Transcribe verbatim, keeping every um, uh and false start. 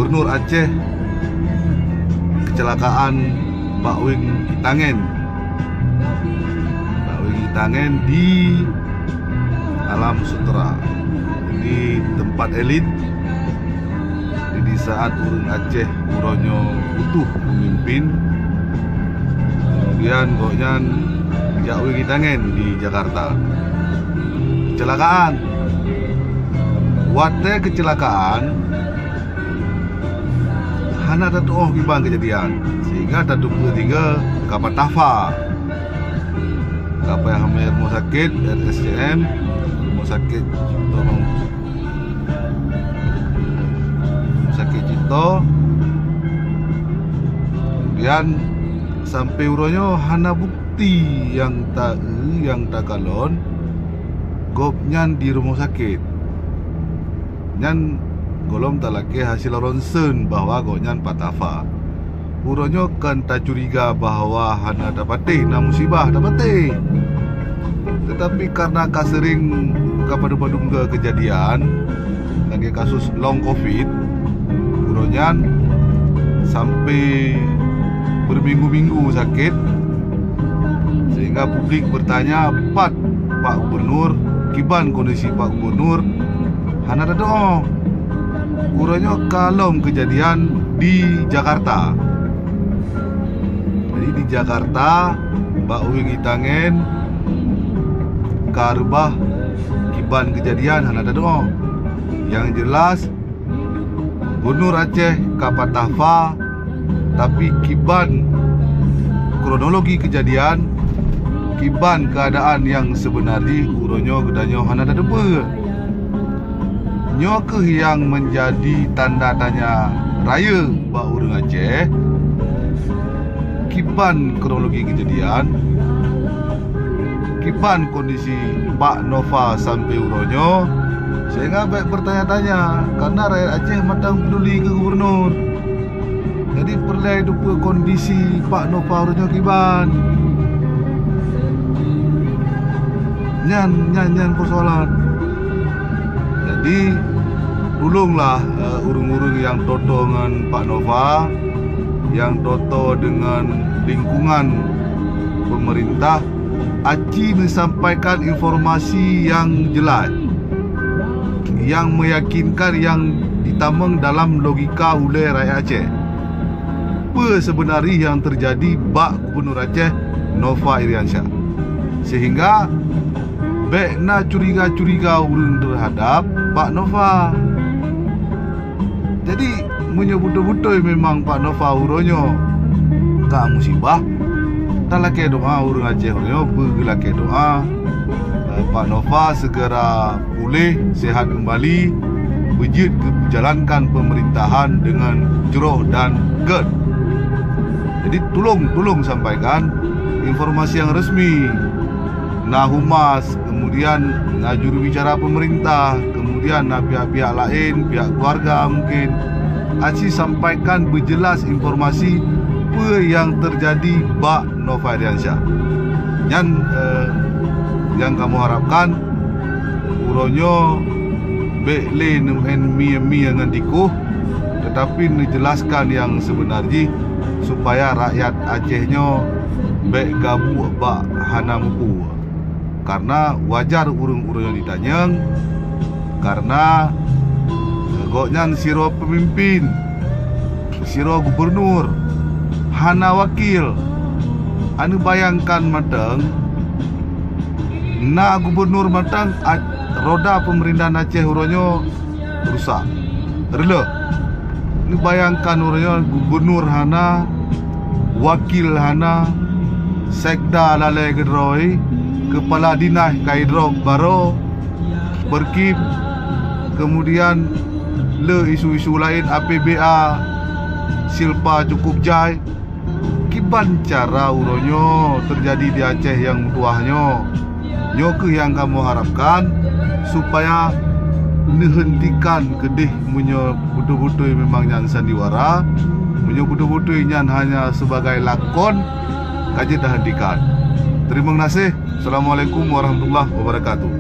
Gubernur Aceh kecelakaan bak weng Itangen. Bak weng Itangen di Alam Sutera. Di tempat elit. Jadi, di saat ureuëng Aceh uroe nyoe butuh pemimpin, kemudian gobnyan jak weng Itangen di Jakarta. Kecelakaan. Watée kecelakaan, hana tatuoh kiban keujadian, sehingga tateupeue tiga ka patah fa. Ka payah hamé rumoh sakét R S C M, rumoh sakét Cipto, rumoh sakét Cipto. Kemudian, sampai uroe nyoe hana bukti nyang ta-, nyang takalon gobnyan di rumoh sakét. Nyan gohlom talakée hasil ronsen bahwa gobnyan patah fa. Uroe nyoe kan tacuriga bahwa hana tapatéh na musibah, tapatéh. Tetapi karena ka sering ka padum-padum keujadian lagée kasus long covid, uroe nyan sampai berminggu-minggu sakét, sehingga publik bertanya, pat Pak Gubernur, kiban kondisi Pak Gubernur, hana tatuoh. Uroe nyoe ka lom keujadian di Jakarta. Jadi, di Jakarta, bak weng Itangen, ka reubah kiban keujadian hana tatuoh. Nyang jeulaih, Gubernur Aceh ka patah fa, tapi kiban kronologi keujadian, kiban keuadaan nyang seubeuna jih uroe nyoe geutanyoe hana tateupeue. Nyoe kheueh nyang meunjadi tanda tanya rayeuk bak ureuëng Aceh, kiban kronologi keujadian, kiban kondisi Pak Nova sampai uroe nyoe, sehingga bék bertanya-tanya, karena rakyat Aceh mantong peduli keu gubernur. Jadi, peureulée teupeue kondisi Pak Nova uroe nyoe kiban. Nyan, nyan, nyan persoalan. Jadi, tulonglah, eh, ureuëng-ureuëng nyang toto ngon Pak Nova, nyang toto deungon lingkungan pemerintah, aci neusampaikan informasi nyang jeulaih, nyang meuyakinkan, nyang jitamong dalam logika ulée rakyat Aceh. Peue seubeuna jih nyang teujadi bak Gubernur Aceh, Nova Iriansyah. Sehingga bék na curiga-curiga ureuëng teuhadab Pak Nova. Jadi, meunyoe beutôi-beutôi memang Pak Nova uroe nyoe ka musibah, talakée doa ureuëng Aceh uroe nyoe, beugeulakée doa, eh, Pak Nova segera puléh, sehat kembali, beujeuet geujalankan pemerintahan dengan jroh dan gét. Jadi, tulong, tulong sampaikan informasi yang resmi. Na humas, kemudian na jurubicara pemerintah, kemudian na pihak-pihak laén, pihak keluarga mungkin. Aci sampaikan beujeulaih informasi peue nyang teujadi bak Nova Iriansyah. Nyan, eh, nyang kamoe harapkan, uroe nyoe bék lé neumeu'en mie-mie ngon dikoh, tetapi neujeulaihkan nyang seubeuna jih, supaya rakyat Aceh nyoe bék gabuek bak hana meupeue. Karena wajar ureuëng-ureuëng nyoe jitanyong, karena gobnyan sidroe peumimpin, sidroe gubernur, hana wakil. Aneuk bayangkan mantong, na gubernur mantong, a-, roda pemerintahan Aceh uroe nyoe rusak, reulôh. Neubayangkan uroe nyoe gubernur hana, wakil hana, sekda lalée keudroe, keupala dinas ka idrob baroe, Perkim, kemudian le isu-isu laén, A P B A, Silpa cukup jai. Kiban cara uroe nyoe teujadi di Aceh nyang meutuwah nyoe. Nyoe kheueh nyang kamoe harapkan, supaya neuheuntikan keudeh meunyoe beutôi-beutôi memang nyan sandiwara, meunyoe beutôi-beutôi nyan hanya sibagai lakon, ka jeuet taheuntikan. Teurimong gaséh. Assalamualaikum warahmatullahi wabarakatuh.